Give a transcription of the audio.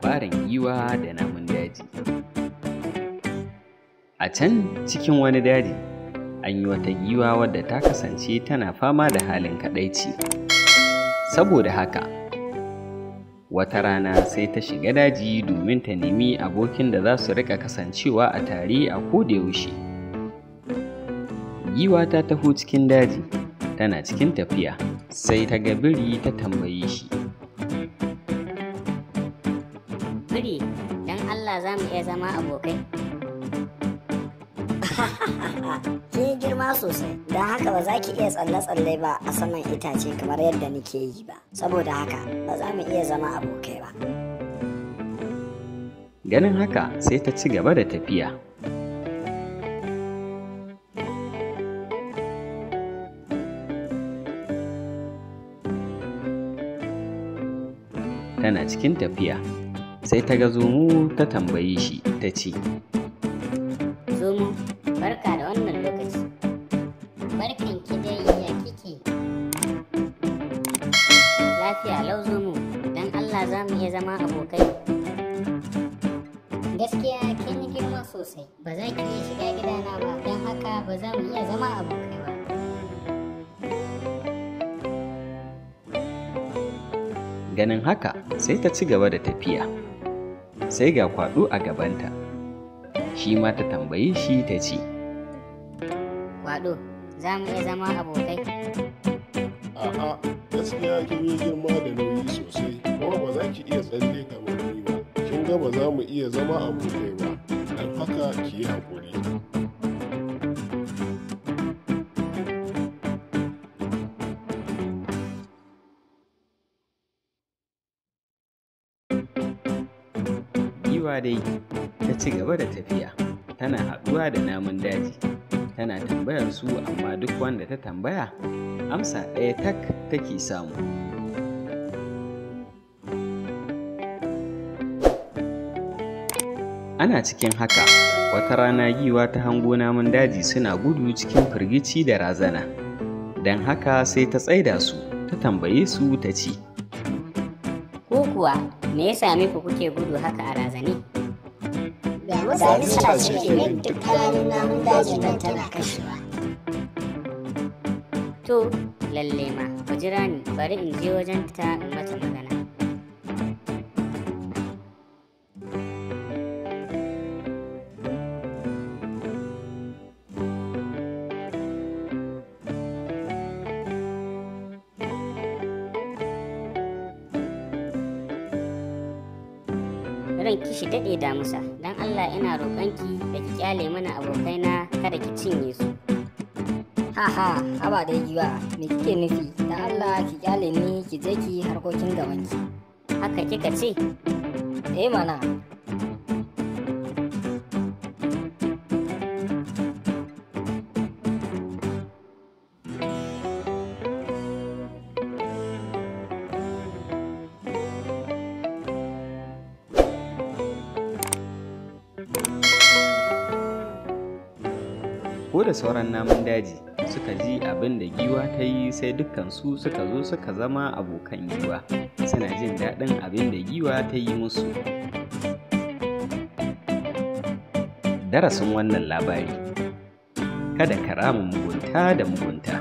Labarin giwa da namun daji. A can cikin wani daji, an yi wata giwa wadda ta kasance tana fama da halin kaɗaici. Saboda haka, wata rana sai ta shiga daji domin ta nemi abokin da za su riƙa kasancewa a tare a kodayaushe. Giwa ta taho cikin daji, tana cikin tafiya, sai ta ga biri ta tambaye shi. Biri, don Allah za mu iya zama abokai. Kin yi girma sosai, don haka ba za ki iya tsalle-tsalle ba a saman itace kamar yadda nike yi ba. Saboda haka ba za mu iya zama abokai ba. Ganin haka sai ta ci gaba da tafiya. Tana cikin tafiya, sai ta ga zomo ta tambaye shi ta ce, Zomo, barka da wannan lokaci. Barkan ki dai, ya kike? Lafiya lau zomo, don Allah za mu iya zama abokai. Gaskiya kin yi girma sosai, ba za ki iya shiga gidana ba, don haka ba za mu iya zama abokai ba. Ganin haka sai ta ci gaba da tafiya. Sai ga kwaɗo a gabanta. Shi ma ta tambaye shi ta ce, Kwaɗo, za mu iya zama abokai. A'a, gaskiya kin yi girma da nauyi sosai, kuma ba za ki iya tsalle kamar ni ba. Kin ga ba za mu iya zama abokai ba, don haka ki yi haƙuri. Giwa dai ta ci gaba da tafiya, tana haɗuwa da namun daji, tana tambayar su, amma duk wanda ta tambaya, amsa ɗaya tak take samu. Ana cikin haka, wata rana giwa ta hango namun daji suna gudu cikin firgici da razana. Don haka sai ta tsaida su, ta tambaye su ta ce, Ko kuwa, me ya same ku kuke gudu haka a razane? Damisa ce ke bin duk ƙananan namun dajin nan tana kashewa. To, lalle ma, ku jira ni, bari in je wajen ta in mata magana. Ran kishi daɗe damusa, don Allah ina roƙonki da ki ƙyale mana abokaina, kada ki cinye su. Ha ha, haba dai giwa, me kike nufi? Don Allah ki kyale ni, ki je ki harkokin gabanki. Haka kika ce? Eh mana. Ko da sauran namun daji suka ji abin da giwa ta yi, sai dukkansu suka zo suka zama abokan giwa, suna jin daɗin abin da giwa ta yi musu. Darasin wannan labari: kada ka rama mugunta da mugunta.